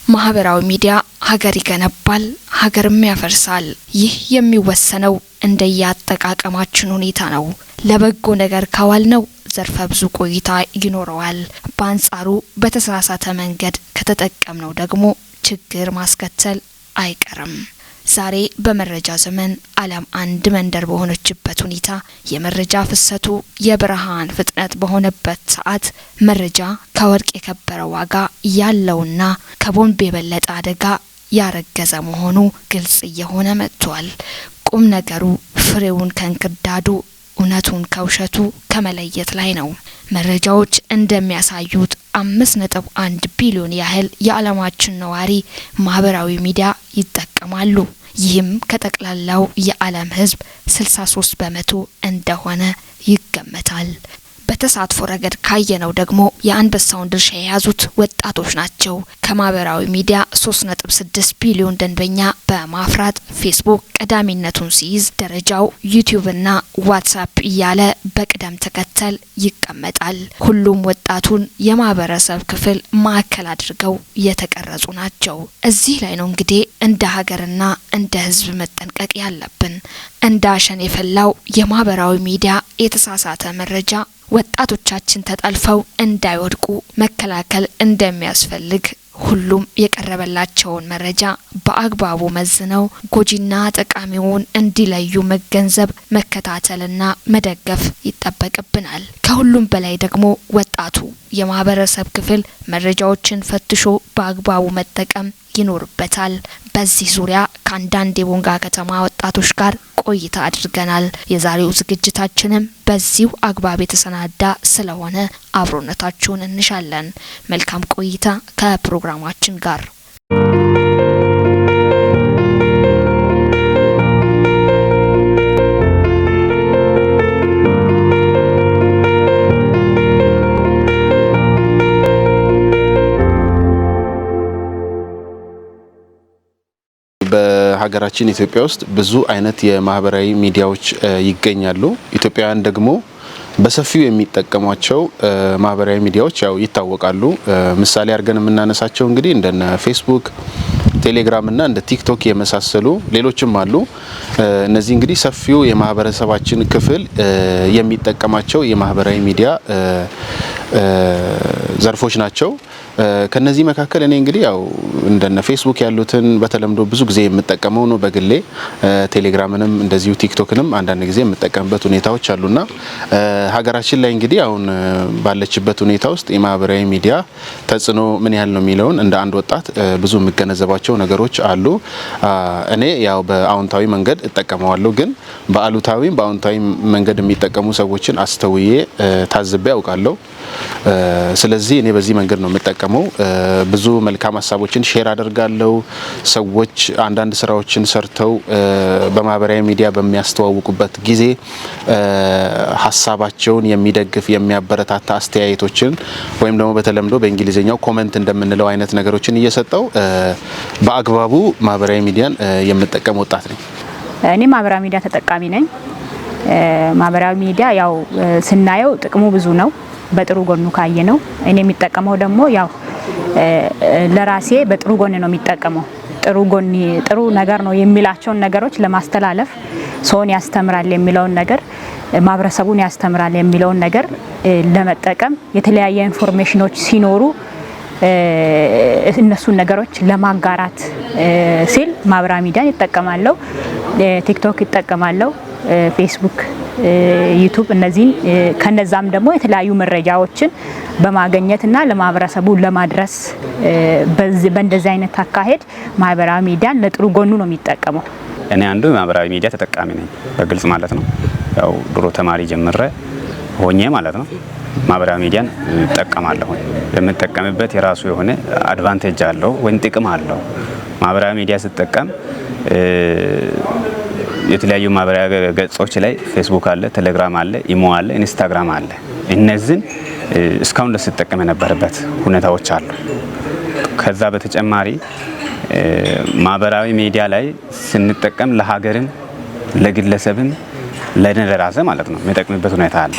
ማህበራዊ ሚዲያ ሀገር ይገነባል፣ ሀገርም ያፈርሳል። ይህ የሚወሰነው እንደየአጠቃቀማችን ሁኔታ ነው። ለበጎ ነገር ካዋልነው ዘርፈ ብዙ ቆይታ ይኖረዋል። በአንጻሩ በተሳሳተ መንገድ ከተጠቀምነው ደግሞ ችግር ማስከተል አይቀርም። ዛሬ በመረጃ ዘመን ዓለም አንድ መንደር በሆነችበት ሁኔታ፣ የመረጃ ፍሰቱ የብርሃን ፍጥነት በሆነበት ሰዓት፣ መረጃ ከወርቅ የከበረ ዋጋ ያለውና ከቦምብ የበለጠ አደጋ ያረገዘ መሆኑ ግልጽ እየሆነ መጥቷል። ቁም ነገሩ ፍሬውን ከእንክርዳዱ፣ እውነቱን ከውሸቱ ከመለየት ላይ ነው። መረጃዎች እንደሚያሳዩት 5.1 ቢሊዮን ያህል የዓለማችን ነዋሪ ማህበራዊ ሚዲያ ይጠቀማሉ። ይህም ከጠቅላላው የዓለም ሕዝብ 63% እንደሆነ ይገመታል። በተሳትፎ ረገድ ካየነው ደግሞ የአንበሳውን ድርሻ የያዙት ወጣቶች ናቸው። ከማህበራዊ ሚዲያ 3.6 ቢሊዮን ደንበኛ በማፍራት ፌስቡክ ቀዳሚነቱን ሲይዝ፣ ደረጃው ዩቲዩብና ዋትሳፕ እያለ በቅደም ተከተል ይቀመጣል። ሁሉም ወጣቱን የማህበረሰብ ክፍል ማዕከል አድርገው የተቀረጹ ናቸው። እዚህ ላይ ነው እንግዲህ እንደ ሀገርና እንደ ሕዝብ መጠንቀቅ ያለብን። እንደ አሸን የፈላው የማህበራዊ ሚዲያ የተሳሳተ መረጃ ወጣቶቻችን ተጠልፈው እንዳይወድቁ መከላከል እንደሚያስፈልግ፣ ሁሉም የቀረበላቸውን መረጃ በአግባቡ መዝነው ጎጂና ጠቃሚውን እንዲለዩ መገንዘብ፣ መከታተልና መደገፍ ይጠበቅብናል። ከሁሉም በላይ ደግሞ ወጣቱ የማህበረሰብ ክፍል መረጃዎችን ፈትሾ በአግባቡ መጠቀም ይኖርበታል። በዚህ ዙሪያ ከአንዳንድ የቦንጋ ከተማ ወጣቶች ጋር ቆይታ አድርገናል። የዛሬው ዝግጅታችንም በዚሁ አግባብ የተሰናዳ ስለሆነ አብሮነታችሁን እንሻለን። መልካም ቆይታ ከፕሮግራማችን ጋር። በሀገራችን ኢትዮጵያ ውስጥ ብዙ አይነት የማህበራዊ ሚዲያዎች ይገኛሉ። ኢትዮጵያውያን ደግሞ በሰፊው የሚጠቀሟቸው ማህበራዊ ሚዲያዎች ያው ይታወቃሉ። ምሳሌ አድርገን የምናነሳቸው እንግዲህ እንደነ ፌስቡክ፣ ቴሌግራም እና እንደ ቲክቶክ የመሳሰሉ ሌሎችም አሉ። እነዚህ እንግዲህ ሰፊው የማህበረሰባችን ክፍል የሚጠቀማቸው የማህበራዊ ሚዲያ ዘርፎች ናቸው። ከነዚህ መካከል እኔ እንግዲህ ያው እንደነ ፌስቡክ ያሉትን በተለምዶ ብዙ ጊዜ የምጠቀመው ነው በግሌ። ቴሌግራምንም እንደዚሁ፣ ቲክቶክንም አንዳንድ ጊዜ የምጠቀምበት ሁኔታዎች አሉና ሀገራችን ላይ እንግዲህ አሁን ባለችበት ሁኔታ ውስጥ የማህበራዊ ሚዲያ ተጽዕኖ ምን ያህል ነው የሚለውን እንደ አንድ ወጣት ብዙ የምገነዘባቸው ነገሮች አሉ። እኔ ያው በአዎንታዊ መንገድ እጠቀመዋለሁ፣ ግን በአሉታዊም በአዎንታዊ መንገድ የሚጠቀሙ ሰዎችን አስተውዬ ታዝቤ አውቃለሁ። ስለዚህ እኔ በዚህ መንገድ ነው የምጠቀመው። ብዙ መልካም ሀሳቦችን share አደርጋለሁ። ሰዎች አንዳንድ ስራዎችን ሰርተው በማህበራዊ ሚዲያ በሚያስተዋውቁበት ጊዜ ሀሳባቸውን የሚደግፍ፣ የሚያበረታታ አስተያየቶችን ወይም ደግሞ በተለምዶ በእንግሊዝኛው comment እንደምንለው አይነት ነገሮችን እየሰጠው በአግባቡ ማህበራዊ ሚዲያን የምጠቀም ወጣት ነኝ። እኔ ማህበራዊ ሚዲያ ተጠቃሚ ነኝ። ማህበራዊ ሚዲያ ያው ስናየው ጥቅሙ ብዙ ነው፣ በጥሩ ጎኑ ካየነው። እኔ የምጠቀመው ደግሞ ያው ለራሴ በጥሩ ጎን ነው የምጠቀመው። ጥሩ ጎን፣ ጥሩ ነገር ነው የሚላቸውን ነገሮች ለማስተላለፍ፣ ሰውን ያስተምራል የሚለውን ነገር፣ ማህበረሰቡን ያስተምራል የሚለውን ነገር ለመጠቀም፣ የተለያየ information ኖች ሲኖሩ እነሱን ነገሮች ለማጋራት ሲል ማህበራዊ ሚዲያን እጠቀማለሁ። ቲክቶክ እጠቀማለሁ፣ ፌስቡክ፣ ዩቱብ፣ እነዚህን ከነዛም ደግሞ የተለያዩ መረጃዎችን በማግኘትና ለማህበረሰቡ ለማድረስ በእንደዚህ አይነት አካሄድ ማህበራዊ ሚዲያን ለጥሩ ጎኑ ነው የምጠቀመው። እኔ አንዱ የማህበራዊ ሚዲያ ተጠቃሚ ነኝ፣ በግልጽ ማለት ነው። ያው ድሮ ተማሪ ጀምሬ ሆኜ ማለት ነው ማህበራዊ ሚዲያን እጠቀማለሁ። የምጠቀምበት የራሱ የሆነ advantage አለው ወይም ጥቅም አለው። ማህበራዊ ሚዲያ ስጠቀም የተለያዩ ማህበራዊ ገጾች ላይ ፌስቡክ አለ፣ ቴሌግራም አለ፣ ኢሞ አለ፣ ኢንስታግራም አለ። እነዚህን እስካሁን ድረስ ስጠቀም የነበረበት ሁኔታዎች አሉ። ከዛ በተጨማሪ ማህበራዊ ሚዲያ ላይ ስንጠቀም ለሀገርም ለግለሰብም ለእኔ ለራሴ ማለት ነው የሚጠቅምበት ሁኔታ አለ።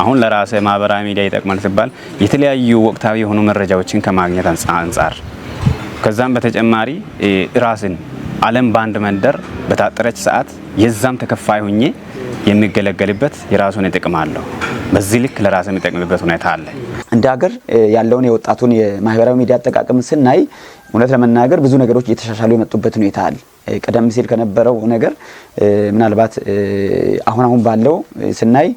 አሁን ለራሴ ማህበራዊ ሚዲያ ይጠቅማል ሲባል የተለያዩ ወቅታዊ የሆኑ መረጃዎችን ከማግኘት አንጻር ከዛም በተጨማሪ ራስን ዓለም በአንድ መንደር በታጠረች ሰዓት የዛም ተከፋይ ሁኜ የሚገለገልበት የራሱን ጥቅም አለው። በዚህ ልክ ለራስ የሚጠቅምበት ሁኔታ አለ። እንደ ሀገር ያለውን የወጣቱን የማህበራዊ ሚዲያ አጠቃቀም ስናይ እውነት ለመናገር ብዙ ነገሮች እየተሻሻሉ የመጡበት ሁኔታ አለ። ቀደም ሲል ከነበረው ነገር ምናልባት አሁን አሁን ባለው ስናይ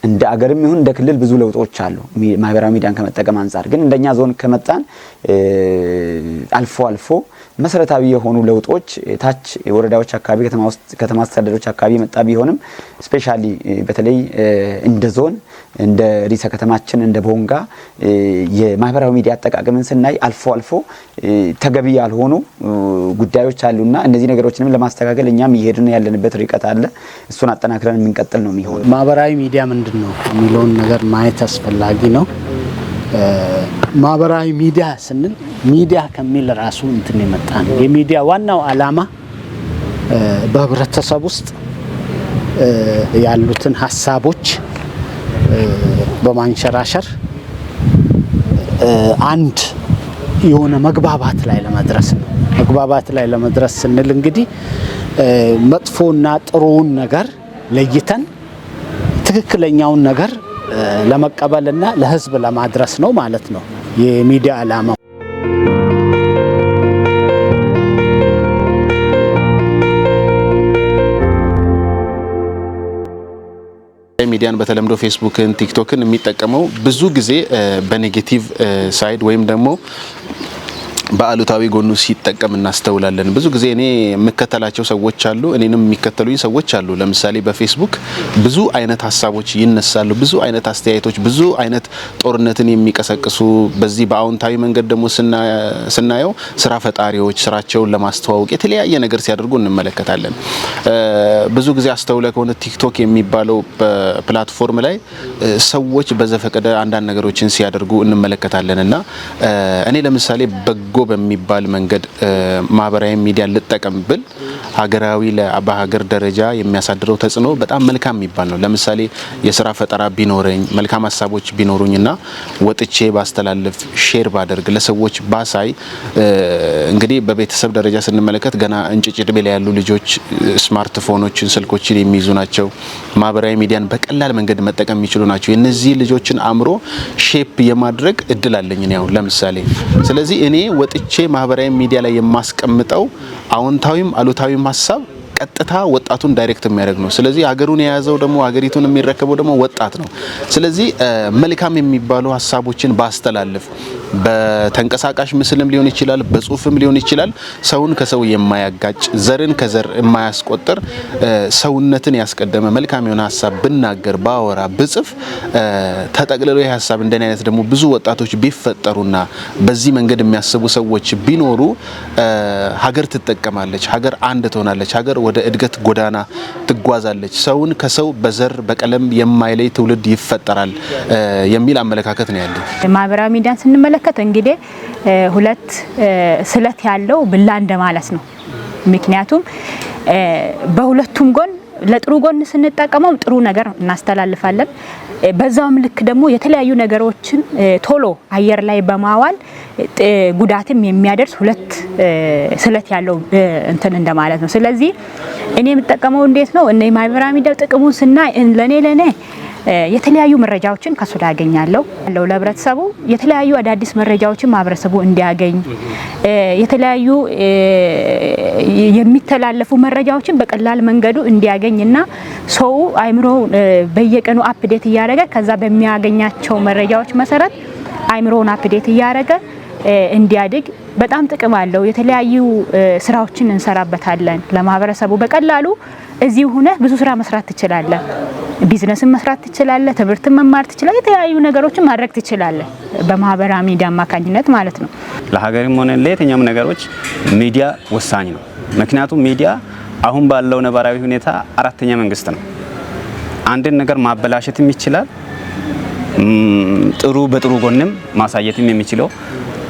እንደ አገርም ይሁን እንደ ክልል ብዙ ለውጦች አሉ። ማህበራዊ ሚዲያን ከመጠቀም አንጻር ግን እንደኛ ዞን ከመጣን አልፎ አልፎ መሰረታዊ የሆኑ ለውጦች ታች ወረዳዎች አካባቢ፣ ከተማ ውስጥ፣ ከተማ አስተዳደሮች አካባቢ መጣ ቢሆንም specially በተለይ እንደ ዞን፣ እንደ ርዕሰ ከተማችን እንደ ቦንጋ የማህበራዊ ሚዲያ አጠቃቀምን ስናይ አልፎ አልፎ ተገቢ ያልሆኑ ጉዳዮች አሉና እነዚህ ነገሮችንም ለማስተካከል እኛም እየሄድን ያለንበት ርቀት አለ። እሱን አጠናክረን የምንቀጥል ነው የሚሆነው። ማህበራዊ ሚዲያ ምንድን ነው የሚለውን ነገር ማየት አስፈላጊ ነው። ማህበራዊ ሚዲያ ስንል ሚዲያ ከሚል ራሱ እንትን የመጣ ነው። የሚዲያ ዋናው ዓላማ በህብረተሰብ ውስጥ ያሉትን ሀሳቦች በማንሸራሸር አንድ የሆነ መግባባት ላይ ለመድረስ ነው። መግባባት ላይ ለመድረስ ስንል እንግዲህ መጥፎና ጥሩውን ነገር ለይተን ትክክለኛውን ነገር ለመቀበልና ለህዝብ ለማድረስ ነው ማለት ነው የሚዲያ ዓላማው። ሚዲያን በተለምዶ ፌስቡክን፣ ቲክቶክን የሚጠቀመው ብዙ ጊዜ በ negative side ወይም ደግሞ በአሉታዊ ጎኑ ሲጠቀም እናስተውላለን። ብዙ ጊዜ እኔ የምከተላቸው ሰዎች አሉ፣ እኔንም የሚከተሉኝ ሰዎች አሉ። ለምሳሌ በፌስቡክ ብዙ አይነት ሀሳቦች ይነሳሉ፣ ብዙ አይነት አስተያየቶች፣ ብዙ አይነት ጦርነትን የሚቀሰቅሱ፣ በዚህ በአዎንታዊ መንገድ ደግሞ ስናየው ስራ ፈጣሪዎች ስራቸውን ለማስተዋወቅ የተለያየ ነገር ሲያደርጉ እንመለከታለን። ብዙ ጊዜ አስተውለ ከሆነ ቲክቶክ የሚባለው platform ላይ ሰዎች በዘፈቀደ አንዳንድ ነገሮችን ሲያደርጉ እንመለከታለን። እና እኔ ለምሳሌ በጎ በሚባል መንገድ ማህበራዊ ሚዲያ ልጠቀም ብል ሀገራዊ በሀገር ደረጃ የሚያሳድረው ተጽዕኖ በጣም መልካም የሚባል ነው። ለምሳሌ የስራ ፈጠራ ቢኖረኝ፣ መልካም ሀሳቦች ቢኖሩኝና ወጥቼ ባስተላልፍ፣ share ባደርግ፣ ለሰዎች ባሳይ፣ እንግዲህ በቤተሰብ ደረጃ ስንመለከት ገና እንጭጭ እድሜ ላይ ያሉ ልጆች ስማርትፎኖችን፣ ስልኮችን የሚይዙ ናቸው። ማህበራዊ ሚዲያን በቀላል መንገድ መጠቀም የሚችሉ ናቸው። የነዚህ ልጆችን አእምሮ shape የማድረግ እድል አለኝ እኔ አሁን ለምሳሌ። ስለዚህ እኔ ወጥቼ ማህበራዊ ሚዲያ ላይ የማስቀምጠው አዎንታዊም አሉታዊም ሀሳብ ቀጥታ ወጣቱን direct የሚያደርግ ነው። ስለዚህ ሀገሩን የያዘው ደግሞ፣ ሀገሪቱን የሚረከበው ደግሞ ወጣት ነው። ስለዚህ መልካም የሚባሉ ሀሳቦችን ባስተላልፍ፣ በተንቀሳቃሽ ምስልም ሊሆን ይችላል፣ በጽሁፍም ሊሆን ይችላል፣ ሰውን ከሰው የማያጋጭ፣ ዘርን ከዘር የማያስቆጥር፣ ሰውነትን ያስቀደመ መልካም የሆነ ሀሳብ ብናገር፣ ባወራ፣ ብጽፍ፣ ተጠቅልሎ ይህ ሀሳብ እንደኔ አይነት ደግሞ ብዙ ወጣቶች ቢፈጠሩና በዚህ መንገድ የሚያስቡ ሰዎች ቢኖሩ ሀገር ትጠቀማለች፣ ሀገር አንድ ትሆናለች፣ ሀገር ወደ እድገት ጎዳና ትጓዛለች፣ ሰውን ከሰው በዘር በቀለም የማይለይ ትውልድ ይፈጠራል የሚል አመለካከት ነው ያለኝ። ማህበራዊ ሚዲያን ስንመለከት እንግዲህ ሁለት ስለት ያለው ብላ እንደማለት ነው። ምክንያቱም በሁለቱም ጎን ለጥሩ ጎን ስንጠቀመው ጥሩ ነገር እናስተላልፋለን። በዛውም ልክ ደግሞ የተለያዩ ነገሮችን ቶሎ አየር ላይ በማዋል ጉዳትም የሚያደርስ ሁለት ስለት ያለው እንትን እንደማለት ነው። ስለዚህ እኔ የምጠቀመው እንዴት ነው? እኔ ማህበራዊ ሚዲያ ጥቅሙን ስናይ ለኔ የተለያዩ መረጃዎችን ከሱ ላይ አገኛለሁ። ለህብረተሰቡ የተለያዩ አዳዲስ መረጃዎችን ማህበረሰቡ እንዲያገኝ፣ የተለያዩ የሚተላለፉ መረጃዎችን በቀላል መንገዱ እንዲያገኝና ሰው አይምሮ በየቀኑ update እያደረገ፣ ከዛ በሚያገኛቸው መረጃዎች መሰረት አይምሮውን update እያደረገ እንዲያድግ በጣም ጥቅም አለው። የተለያዩ ስራዎችን እንሰራበታለን። ለማህበረሰቡ በቀላሉ እዚሁ ሆነህ ብዙ ስራ መስራት ትችላለህ። ቢዝነስን መስራት ትችላለህ። ትምህርትን መማር ትችላለህ። የተለያዩ ነገሮችን ማድረግ ትችላለህ በማህበራዊ ሚዲያ አማካኝነት ማለት ነው። ለሀገርም ሆነ ለየትኛውም ነገሮች ሚዲያ ወሳኝ ነው። ምክንያቱም ሚዲያ አሁን ባለው ነባራዊ ሁኔታ አራተኛ መንግስት ነው። አንድን ነገር ማበላሸትም ይችላል፣ ጥሩ በጥሩ ጎንም ማሳየትም የሚችለው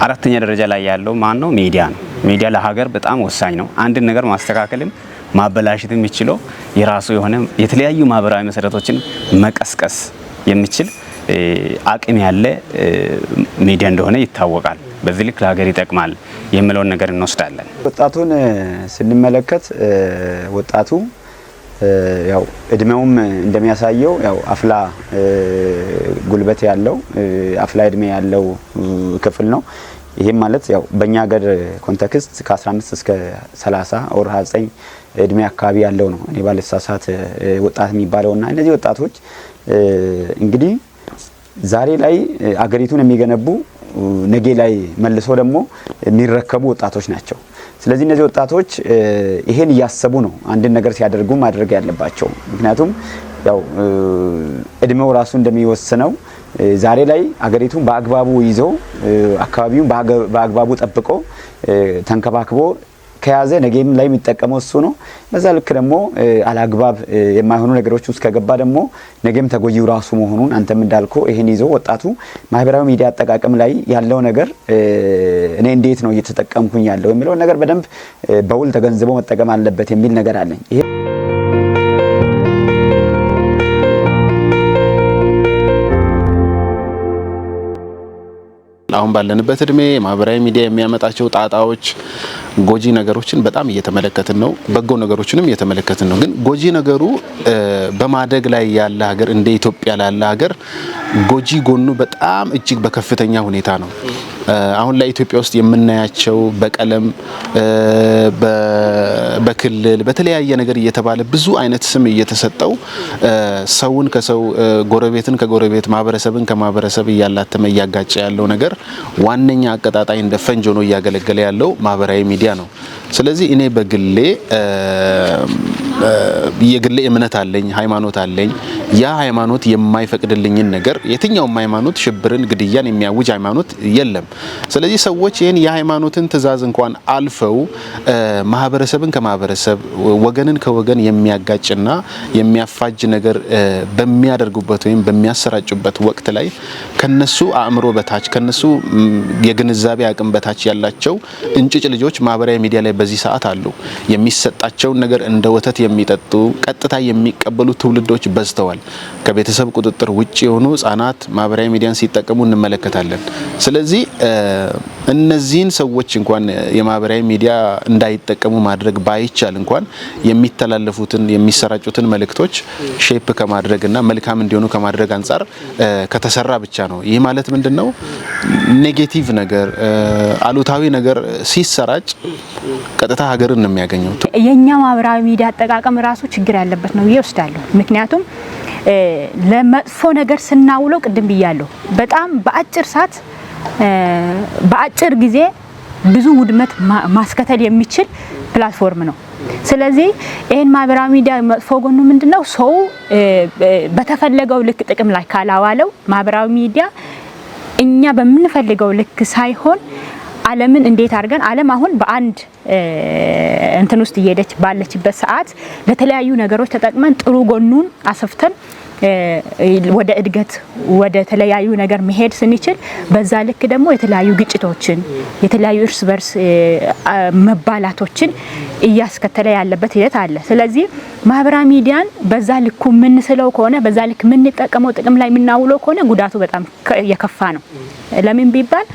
አራተኛ ደረጃ ላይ ያለው ማን ነው? ሚዲያ ነው። ሚዲያ ለሀገር በጣም ወሳኝ ነው። አንድን ነገር ማስተካከልም ማበላሸትም የሚችለው፣ የራሱ የሆነ የተለያዩ ማህበራዊ መሰረቶችን መቀስቀስ የሚችል አቅም ያለ ሚዲያ እንደሆነ ይታወቃል። በዚህ ልክ ለሀገር ይጠቅማል የሚለውን ነገር እንወስዳለን። ወጣቱን ስንመለከት ወጣቱ ያው እድሜውም እንደሚያሳየው ያው አፍላ ጉልበት ያለው፣ አፍላ እድሜ ያለው ክፍል ነው። ይሄም ማለት ያው በእኛ ሀገር context ከ15 እስከ 30 or 29 እድሜ አካባቢ ያለው ነው እኔ ባልሳሳት ወጣት የሚባለውና እነዚህ ወጣቶች እንግዲህ ዛሬ ላይ አገሪቱን የሚገነቡ፣ ነገ ላይ መልሶ ደግሞ የሚረከቡ ወጣቶች ናቸው። ስለዚህ እነዚህ ወጣቶች ይሄን እያሰቡ ነው አንድን ነገር ሲያደርጉ ማድረግ ያለባቸው። ምክንያቱም ያው እድሜው ራሱ እንደሚወስነው ዛሬ ላይ አገሪቱን በአግባቡ ይዞ፣ አካባቢውን በአግባቡ ጠብቆ ተንከባክቦ ከያዘ ነገም ላይ የሚጠቀመው እሱ ነው። በዛ ልክ ደግሞ አላግባብ የማይሆኑ ነገሮች ውስጥ ከገባ ደግሞ ነገም ተጎጂው ራሱ መሆኑን አንተም እንዳልከው ይሄን ይዞ ወጣቱ ማህበራዊ ሚዲያ አጠቃቀም ላይ ያለው ነገር እኔ እንዴት ነው እየተጠቀምኩኝ ያለው የሚለውን ነገር በደንብ በውል ተገንዝቦ መጠቀም አለበት የሚል ነገር አለኝ። ይሄ አሁን ባለንበት እድሜ ማህበራዊ ሚዲያ የሚያመጣቸው ጣጣዎች፣ ጎጂ ነገሮችን በጣም እየተመለከትን ነው። በጎ ነገሮችንም እየተመለከትን ነው። ግን ጎጂ ነገሩ በማደግ ላይ ያለ ሀገር፣ እንደ ኢትዮጵያ ላለ ሀገር ጎጂ ጎኑ በጣም እጅግ በከፍተኛ ሁኔታ ነው። አሁን ላይ ኢትዮጵያ ውስጥ የምናያቸው በቀለም፣ በክልል፣ በተለያየ ነገር እየተባለ ብዙ አይነት ስም እየተሰጠው ሰውን ከሰው፣ ጎረቤትን ከጎረቤት፣ ማህበረሰብን ከማህበረሰብ እያላተመ እያጋጨ ያለው ነገር ዋነኛ አቀጣጣይ እንደ ፈንጅ ሆኖ እያገለገለ ያለው ማህበራዊ ሚዲያ ነው። ስለዚህ እኔ በግሌ የግሌ እምነት አለኝ፣ ሃይማኖት አለኝ። ያ ሃይማኖት የማይፈቅድልኝን ነገር፣ የትኛውም ሃይማኖት ሽብርን፣ ግድያን የሚያውጅ ሃይማኖት የለም። ስለዚህ ሰዎች ይህን የሃይማኖትን ትዕዛዝ እንኳን አልፈው ማህበረሰብን ከማህበረሰብ፣ ወገንን ከወገን የሚያጋጭና የሚያፋጅ ነገር በሚያደርጉበት ወይም በሚያሰራጩበት ወቅት ላይ ከነሱ አእምሮ በታች፣ ከነሱ የግንዛቤ አቅም በታች ያላቸው እንጭጭ ልጆች ማህበራዊ ሚዲያ ላይ በዚህ ሰዓት አሉ። የሚሰጣቸውን ነገር እንደ ወተት የሚጠጡ፣ ቀጥታ የሚቀበሉ ትውልዶች በዝተዋል። ከቤተሰብ ቁጥጥር ውጭ የሆኑ ህጻናት ማህበራዊ ሚዲያን ሲጠቀሙ እንመለከታለን። ስለዚህ እነዚህን ሰዎች እንኳን የማህበራዊ ሚዲያ እንዳይጠቀሙ ማድረግ ባይቻል እንኳን የሚተላለፉትን፣ የሚሰራጩትን መልእክቶች shape ከማድረግና መልካም እንዲሆኑ ከማድረግ አንጻር ከተሰራ ብቻ ነው። ይህ ማለት ምንድን ነው? Negative ነገር፣ አሉታዊ ነገር ሲሰራጭ ቀጥታ ሀገርን ነው የሚያገኘው። የኛ ማህበራዊ ሚዲያ አጠቃቀም ራሱ ችግር ያለበት ነው ብዬ ወስዳለሁ። ምክንያቱም ለመጥፎ ነገር ስናውለው ቅድም ብያለሁ፣ በጣም በአጭር ሰዓት፣ በአጭር ጊዜ ብዙ ውድመት ማስከተል የሚችል platform ነው። ስለዚህ ይህን ማህበራዊ ሚዲያ መጥፎ ጎኑ ምንድነው? ሰው በተፈለገው ልክ ጥቅም ላይ ካላዋለው፣ ማህበራዊ ሚዲያ እኛ በምንፈልገው ልክ ሳይሆን ዓለምን እንዴት አድርገን፣ ዓለም አሁን በአንድ እንትን ውስጥ እየሄደች ባለችበት ሰዓት ለተለያዩ ነገሮች ተጠቅመን ጥሩ ጎኑን አስፍተን ወደ እድገት፣ ወደ ተለያዩ ነገር መሄድ ስንችል፣ በዛ ልክ ደግሞ የተለያዩ ግጭቶችን፣ የተለያዩ እርስ በርስ መባላቶችን እያስከተለ ያለበት ሂደት አለ። ስለዚህ ማህበራዊ ሚዲያን በዛ ልኩ የምንስለው ከሆነ፣ በዛ ልክ የምንጠቀመው፣ ጥቅም ላይ የምናውለው ከሆነ ጉዳቱ በጣም የከፋ ነው። ለምን ቢባል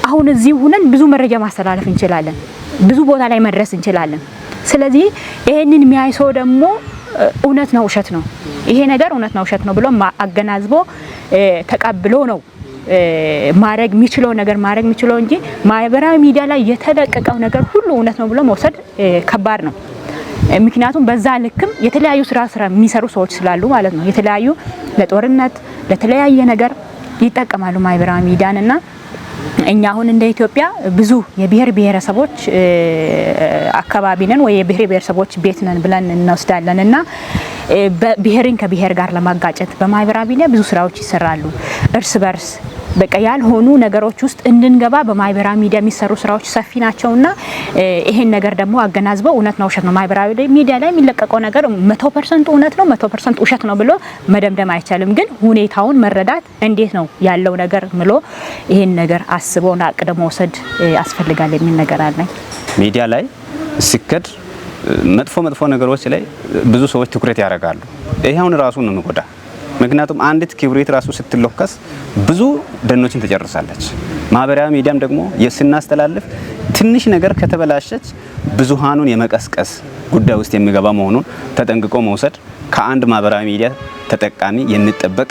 አሁን እዚህ ሁነን ብዙ መረጃ ማስተላለፍ እንችላለን፣ ብዙ ቦታ ላይ መድረስ እንችላለን። ስለዚህ ይሄንን የሚያይ ሰው ደግሞ እውነት ነው ውሸት ነው፣ ይሄ ነገር እውነት ነው ውሸት ነው ብሎ አገናዝቦ ተቀብሎ ነው ማድረግ የሚችለው ነገር ማድረግ የሚችለው እንጂ ማህበራዊ ሚዲያ ላይ የተለቀቀው ነገር ሁሉ እውነት ነው ብሎ መውሰድ ከባድ ነው። ምክንያቱም በዛ ልክም የተለያዩ ስራ የሚሰሩ ሰዎች ስላሉ ማለት ነው። የተለያዩ ለጦርነት፣ ለተለያየ ነገር ይጠቀማሉ ማህበራዊ ሚዲያን። እና እኛ አሁን እንደ ኢትዮጵያ ብዙ የብሔር ብሔረሰቦች አካባቢ ነን ወይ የብሔር ብሔረሰቦች ቤት ነን ብለን እንወስዳለን እና ብሔርን ከብሔር ጋር ለማጋጨት በማህበራዊ ሚዲያ ብዙ ስራዎች ይሰራሉ። እርስ በርስ በቃ ያልሆኑ ነገሮች ውስጥ እንድንገባ በማህበራዊ ሚዲያ የሚሰሩ ስራዎች ሰፊ ናቸውና ይሄን ነገር ደግሞ አገናዝበው እውነት ነው ውሸት ነው፣ ማህበራዊ ሚዲያ ላይ የሚለቀቀው ነገር 100% እውነት ነው፣ 100% ውሸት ነው ብሎ መደምደም አይቻልም። ግን ሁኔታውን መረዳት፣ እንዴት ነው ያለው ነገር ብሎ ይሄን ነገር አስበውና አቅደው መውሰድ ያስፈልጋል የሚል ነገር አለኝ። ሚዲያ ላይ ሲከድ መጥፎ መጥፎ ነገሮች ላይ ብዙ ሰዎች ትኩረት ያደርጋሉ። ይሄ አሁን ራሱን ነው የሚጎዳ። ምክንያቱም አንዲት ክብሪት ራሱ ስትለኮስ ብዙ ደኖችን ትጨርሳለች። ማህበራዊ ሚዲያም ደግሞ ስናስተላልፍ ትንሽ ነገር ከተበላሸች ብዙሃኑን የመቀስቀስ ጉዳይ ውስጥ የሚገባ መሆኑን ተጠንቅቆ መውሰድ ከአንድ ማህበራዊ ሚዲያ ተጠቃሚ የሚጠበቅ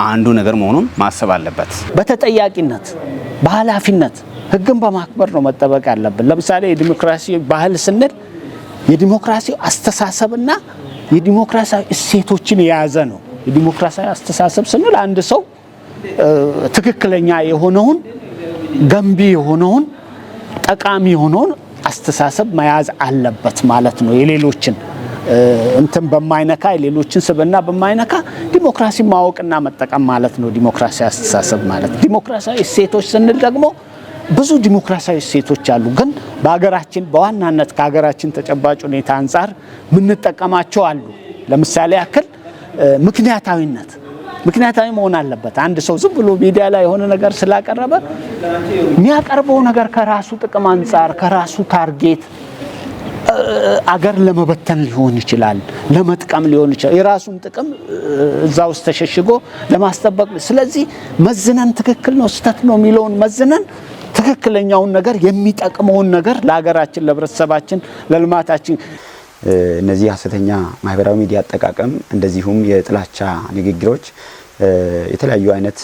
አንዱ ነገር መሆኑን ማሰብ አለበት። በተጠያቂነት፣ በኃላፊነት፣ ህግን በማክበር ነው መጠበቅ ያለብን። ለምሳሌ የዲሞክራሲ ባህል ስንል የዲሞክራሲ አስተሳሰብና የዲሞክራሲያዊ እሴቶችን የያዘ ነው። የዲሞክራሲያዊ አስተሳሰብ ስንል አንድ ሰው ትክክለኛ የሆነውን፣ ገንቢ የሆነውን፣ ጠቃሚ የሆነውን አስተሳሰብ መያዝ አለበት ማለት ነው። የሌሎችን እንትን በማይነካ፣ የሌሎችን ስብዕና በማይነካ ዲሞክራሲ ማወቅና መጠቀም ማለት ነው። ዲሞክራሲያዊ አስተሳሰብ ማለት ዲሞክራሲያዊ እሴቶች ስንል ደግሞ ብዙ ዲሞክራሲያዊ እሴቶች አሉ። ግን በሀገራችን በዋናነት ከሀገራችን ተጨባጭ ሁኔታ አንጻር የምንጠቀማቸው አሉ። ለምሳሌ ያክል ምክንያታዊነት፣ ምክንያታዊ መሆን አለበት። አንድ ሰው ዝም ብሎ ሚዲያ ላይ የሆነ ነገር ስላቀረበ የሚያቀርበው ነገር ከራሱ ጥቅም አንጻር፣ ከራሱ target አገር ለመበተን ሊሆን ይችላል፣ ለመጥቀም ሊሆን ይችላል። የራሱን ጥቅም እዛ ውስጥ ተሸሽጎ ለማስጠበቅ። ስለዚህ መዝነን፣ ትክክል ነው ስህተት ነው የሚለውን መዝነን ትክክለኛውን ነገር፣ የሚጠቅመውን ነገር ለሀገራችን፣ ለህብረተሰባችን፣ ለልማታችን። እነዚህ ሀሰተኛ ማህበራዊ ሚዲያ አጠቃቀም እንደዚሁም የጥላቻ ንግግሮች የተለያዩ አይነት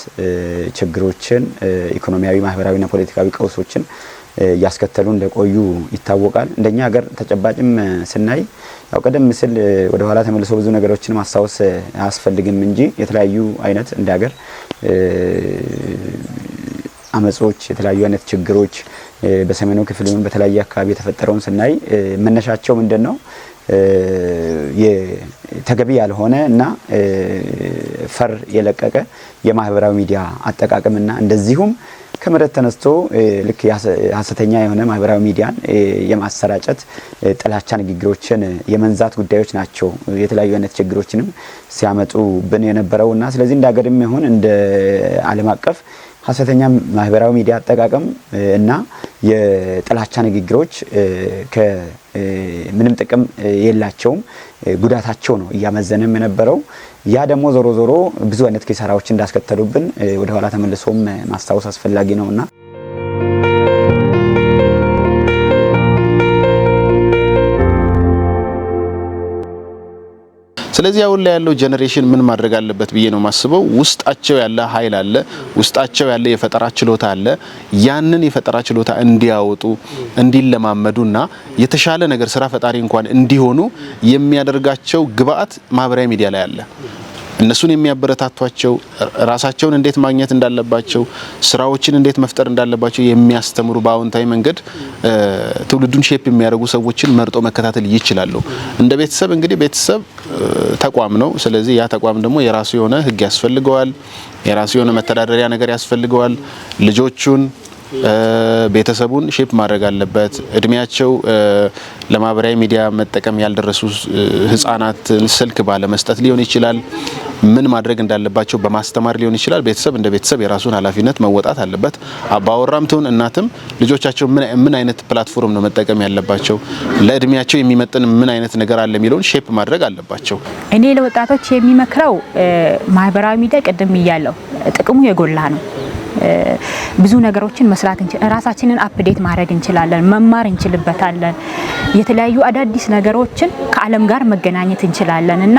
ችግሮችን፣ ኢኮኖሚያዊ፣ ማህበራዊና ፖለቲካዊ ቀውሶችን እያስከተሉ እንደቆዩ ይታወቃል። እንደኛ ሀገር ተጨባጭም ስናይ ያው ቀደም ሲል ወደ ኋላ ተመልሶ ብዙ ነገሮችን ማስታወስ አያስፈልግም እንጂ የተለያዩ አይነት እንደ ሀገር አመጾች፣ የተለያዩ አይነት ችግሮች በሰሜኑ ክፍልም በተለያየ አካባቢ የተፈጠረውን ስናይ መነሻቸው ምንድን ነው? ተገቢ ያልሆነ እና ፈር የለቀቀ የማህበራዊ ሚዲያ አጠቃቀምና እንደዚሁም ከመሬት ተነስቶ ልክ ሀሰተኛ የሆነ ማህበራዊ ሚዲያን የማሰራጨት፣ ጥላቻ ንግግሮችን የመንዛት ጉዳዮች ናቸው የተለያዩ አይነት ችግሮችንም ሲያመጡብን የነበረው። እና ስለዚህ እንደ ሀገርም ይሁን እንደ ዓለም አቀፍ ሀሰተኛ ማህበራዊ ሚዲያ አጠቃቀም እና የጥላቻ ንግግሮች ምንም ጥቅም የላቸውም። ጉዳታቸው ነው እያመዘነም የነበረው። ያ ደግሞ ዞሮ ዞሮ ብዙ አይነት ኪሳራዎች እንዳስከተሉብን ወደ ኋላ ተመልሶም ማስታወስ አስፈላጊ ነውና። ስለዚህ አሁን ላይ ያለው generation ምን ማድረግ አለበት ብዬ ነው የማስበው። ውስጣቸው ያለ ኃይል አለ፣ ውስጣቸው ያለ የፈጠራ ችሎታ አለ። ያንን የፈጠራ ችሎታ እንዲያወጡ፣ እንዲለማመዱና የተሻለ ነገር ስራ ፈጣሪ እንኳን እንዲሆኑ የሚያደርጋቸው ግብአት ማህበራዊ ሚዲያ ላይ አለ። እነሱን የሚያበረታቷቸው፣ ራሳቸውን እንዴት ማግኘት እንዳለባቸው፣ ስራዎችን እንዴት መፍጠር እንዳለባቸው የሚያስተምሩ፣ በአዎንታዊ መንገድ ትውልዱን shape የሚያደርጉ ሰዎችን መርጦ መከታተል ይችላሉ። እንደ ቤተሰብ እንግዲህ ቤተሰብ ተቋም ነው። ስለዚህ ያ ተቋም ደግሞ የራሱ የሆነ ሕግ ያስፈልገዋል። የራሱ የሆነ መተዳደሪያ ነገር ያስፈልገዋል። ልጆቹን፣ ቤተሰቡን shape ማድረግ አለበት። እድሜያቸው ለማህበራዊ ሚዲያ መጠቀም ያልደረሱ ህጻናትን ስልክ ባለመስጠት ሊሆን ይችላል። ምን ማድረግ እንዳለባቸው በማስተማር ሊሆን ይችላል። ቤተሰብ እንደ ቤተሰብ የራሱን ኃላፊነት መወጣት አለበት። አባወራም ትሁን እናትም ልጆቻቸው ምን አይነት platform ነው መጠቀም ያለባቸው፣ ለእድሜያቸው የሚመጥን ምን አይነት ነገር አለ የሚለውን shape ማድረግ አለባቸው። እኔ ለወጣቶች የምመክረው ማህበራዊ ሚዲያ ቅድም እያለው ጥቅሙ የጎላ ነው። ብዙ ነገሮችን መስራት እንችላለን። ራሳችንን update ማድረግ እንችላለን። መማር እንችልበታለን። የተለያዩ አዳዲስ ነገሮችን ከዓለም ጋር መገናኘት እንችላለን እና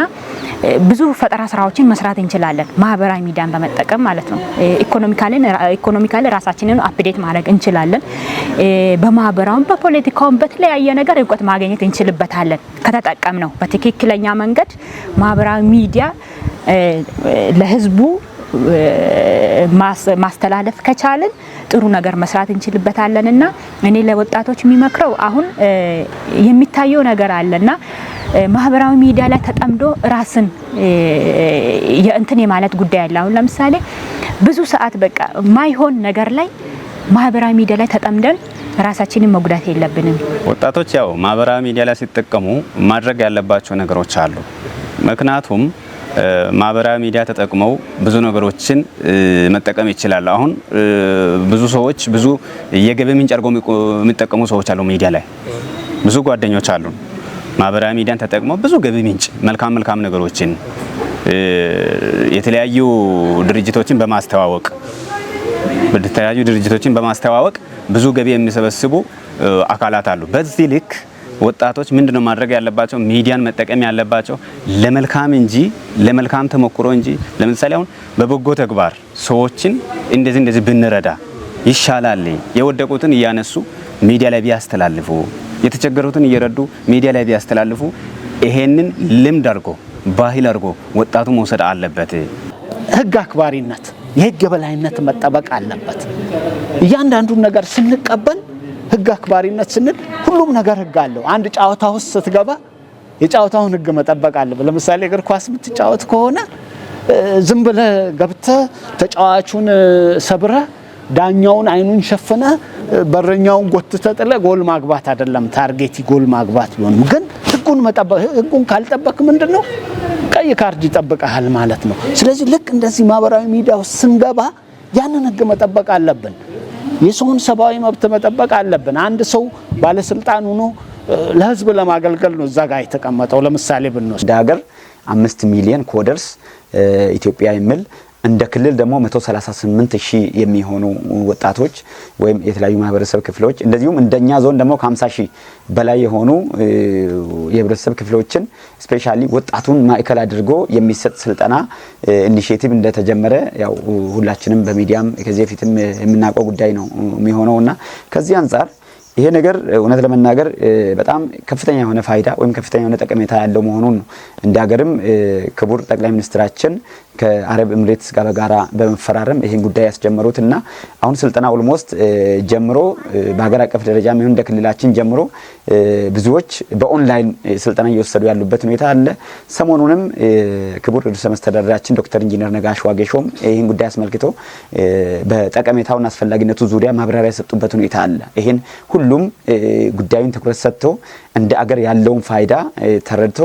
ብዙ ፈጠራ ስራዎችን መስራት እንችላለን ማህበራዊ ሚዲያን በመጠቀም ማለት ነው። Economically ራሳችንን update ማድረግ እንችላለን። በማህበራዊም፣ በፖለቲካውም፣ በተለያየ ነገር እውቀት ማግኘት እንችልበታለን ከተጠቀምነው በትክክለኛ መንገድ። ማህበራዊ ሚዲያ ለህዝቡ ማስተላለፍ ከቻልን ጥሩ ነገር መስራት እንችልበታለን። እና እኔ ለወጣቶች የምመክረው አሁን የሚታየው ነገር አለና ማህበራዊ ሚዲያ ላይ ተጠምዶ ራስን የእንትን የማለት ጉዳይ አለ። አሁን ለምሳሌ ብዙ ሰዓት በቃ ማይሆን ነገር ላይ ማህበራዊ ሚዲያ ላይ ተጠምደን ራሳችንን መጉዳት የለብንም። ወጣቶች ያው ማህበራዊ ሚዲያ ላይ ሲጠቀሙ ማድረግ ያለባቸው ነገሮች አሉ። ምክንያቱም ማህበራዊ ሚዲያ ተጠቅመው ብዙ ነገሮችን መጠቀም ይችላሉ። አሁን ብዙ ሰዎች ብዙ የገቢ ምንጭ አድርገው የሚጠቀሙ ሰዎች አሉ። ሚዲያ ላይ ብዙ ጓደኞች አሉ። ማህበራዊ ሚዲያን ተጠቅመው ብዙ ገቢ ምንጭ፣ መልካም መልካም ነገሮችን፣ የተለያዩ ድርጅቶችን በማስተዋወቅ የተለያዩ ድርጅቶችን በማስተዋወቅ ብዙ ገቢ የሚሰበስቡ አካላት አሉ። በዚህ ልክ ወጣቶች ምንድነው ማድረግ ያለባቸው? ሚዲያን መጠቀም ያለባቸው ለመልካም እንጂ፣ ለመልካም ተሞክሮ እንጂ፣ ለምሳሌ አሁን በበጎ ተግባር ሰዎችን እንደዚህ እንደዚህ ብንረዳ ይሻላል፣ የወደቁትን እያነሱ ሚዲያ ላይ ቢያስተላልፉ፣ የተቸገሩትን እየረዱ ሚዲያ ላይ ቢያስተላልፉ፣ ይሄንን ልምድ አድርጎ፣ ባህል አድርጎ ወጣቱ መውሰድ አለበት። ህግ አክባሪነት፣ የህግ የበላይነት መጠበቅ አለበት። እያንዳንዱን ነገር ስንቀበል፣ ህግ አክባሪነት ስንል ሁሉም ነገር ህግ አለው። አንድ ጨዋታ ውስጥ ስትገባ የጨዋታውን ህግ መጠበቅ አለብህ። ለምሳሌ እግር ኳስ የምትጫወት ከሆነ ዝም ብለህ ገብተህ ተጫዋቹን ሰብረህ፣ ዳኛውን አይኑን ሸፍነህ፣ በረኛውን ጎትተህ ጥለህ ጎል ማግባት አይደለም target። ጎል ማግባት ቢሆንም ግን ህጉን መጠበቅ፣ ህጉን ካልጠበቅክ ምንድን ነው? ቀይ ካርድ ይጠብቀሃል ማለት ነው። ስለዚህ ልክ እንደዚህ ማህበራዊ ሚዲያ ውስጥ ስንገባ ያንን ህግ መጠበቅ አለብን። የሰውን ሰብአዊ መብት መጠበቅ አለብን። አንድ ሰው ባለስልጣን ሆኖ ለህዝብ ለማገልገል ነው እዛ ጋር የተቀመጠው። ለምሳሌ ብንወስድ እንደ ሀገር 5 ሚሊዮን coders ኢትዮጵያ የሚል፣ እንደ ክልል ደግሞ 138 ሺህ የሚሆኑ ወጣቶች ወይም የተለያዩ ማህበረሰብ ክፍሎች፣ እንደዚሁም እንደኛ ዞን ደግሞ ከ50 ሺህ በላይ የሆኑ የህብረተሰብ ክፍሎችን specially ወጣቱን ማዕከል አድርጎ የሚሰጥ ስልጠና initiative እንደተጀመረ ያው ሁላችንም በሚዲያም ከዚህ በፊትም የምናውቀው ጉዳይ ነው የሚሆነው። እና ከዚህ አንጻር ይሄ ነገር እውነት ለመናገር በጣም ከፍተኛ የሆነ ፋይዳ ወይም ከፍተኛ የሆነ ጠቀሜታ ያለው መሆኑን ነው። እንደ ሀገርም ክቡር ጠቅላይ ሚኒስትራችን ከአረብ ኤምሬትስ ጋር በጋራ በመፈራረም ይሄን ጉዳይ ያስጀመሩት እና አሁን ስልጠና almost ጀምሮ በሀገር አቀፍ ደረጃ ይሁን እንደ ክልላችን ጀምሮ ብዙዎች በኦንላይን ስልጠና እየወሰዱ ያሉበት ሁኔታ አለ። ሰሞኑንም ክቡር ርዕሰ መስተዳድራችን ዶክተር ኢንጂነር ነጋሽ ዋጌሾም ይህን ጉዳይ አስመልክቶ በጠቀሜታውና አስፈላጊነቱ ዙሪያ ማብራሪያ የሰጡበት ሁኔታ አለ። ይሄን ሁሉም ጉዳዩን ትኩረት ሰጥቶ እንደ አገር ያለውን ፋይዳ ተረድቶ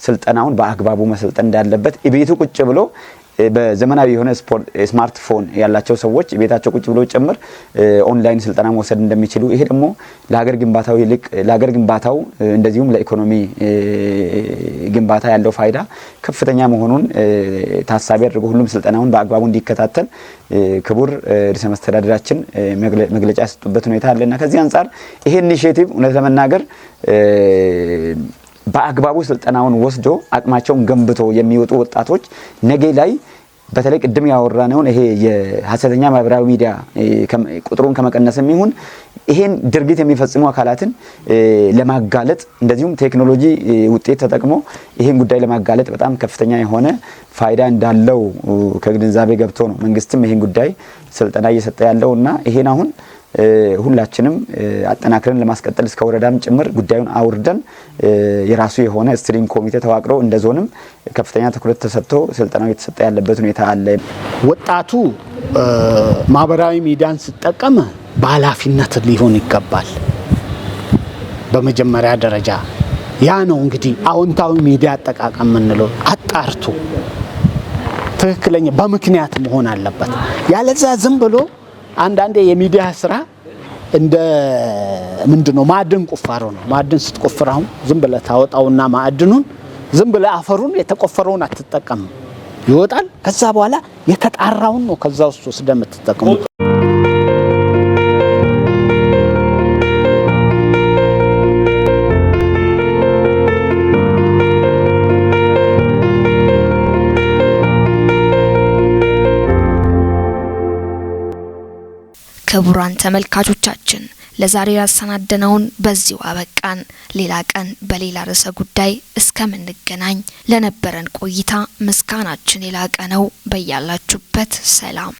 ስልጠናውን በአግባቡ መሰልጠን እንዳለበት፣ ቤቱ ቁጭ ብሎ በዘመናዊ የሆነ ስማርትፎን ያላቸው ሰዎች ቤታቸው ቁጭ ብሎ ጭምር ኦንላይን ስልጠና መውሰድ እንደሚችሉ፣ ይሄ ደግሞ ለሀገር ግንባታው ይልቅ ለሀገር ግንባታው እንደዚሁም ለኢኮኖሚ ግንባታ ያለው ፋይዳ ከፍተኛ መሆኑን ታሳቢ አድርጎ ሁሉም ስልጠናውን በአግባቡ እንዲከታተል ክቡር ርዕሰ መስተዳድራችን መግለጫ የሰጡበት ሁኔታ አለና ከዚህ አንጻር ይሄ initiative እውነት ለመናገር በአግባቡ ስልጠናውን ወስዶ አቅማቸውን ገንብቶ የሚወጡ ወጣቶች ነገ ላይ በተለይ ቅድም ያወራነውን ይሄ የሀሰተኛ ማህበራዊ ሚዲያ ቁጥሩን ከመቀነስም ይሁን ይሄን ድርጊት የሚፈጽሙ አካላትን ለማጋለጥ፣ እንደዚሁም ቴክኖሎጂ ውጤት ተጠቅሞ ይሄን ጉዳይ ለማጋለጥ በጣም ከፍተኛ የሆነ ፋይዳ እንዳለው ከግንዛቤ ገብቶ ነው መንግስትም ይሄን ጉዳይ ስልጠና እየሰጠ ያለው። እና ይሄን አሁን ሁላችንም አጠናክረን ለማስቀጠል እስከ ወረዳም ጭምር ጉዳዩን አውርደን የራሱ የሆነ steering ኮሚቴ ተዋቅሮ እንደ ዞንም ከፍተኛ ትኩረት ተሰጥቶ ስልጠናው እየተሰጠ ያለበት ሁኔታ አለ። ወጣቱ ማህበራዊ ሚዲያን ሲጠቀም በኃላፊነት ሊሆን ይገባል። በመጀመሪያ ደረጃ ያ ነው እንግዲህ አዎንታዊ ሚዲያ አጠቃቀም የምንለው፣ አጣርቶ ትክክለኛ በምክንያት መሆን አለበት። ያለዛ ዝም ብሎ አንዳንዴ የሚዲያ ስራ እንደ ምንድን ነው፣ ማዕድን ቁፋሮ ነው። ማዕድን ስትቆፍር አሁን ዝም ብለህ ታወጣውና ማዕድኑን ዝም ብለህ አፈሩን የተቆፈረውን አትጠቀምም፣ ይወጣል። ከዛ በኋላ የተጣራውን ነው ከዛ ውስጥ ወስደህ የምትጠቀመው። ክቡራን ተመልካቾቻችን፣ ለዛሬ ያሰናደነውን በዚሁ አበቃን። ሌላ ቀን በሌላ ርዕሰ ጉዳይ እስከምንገናኝ ለነበረን ቆይታ ምስጋናችን የላቀ ነው። በያላችሁበት ሰላም።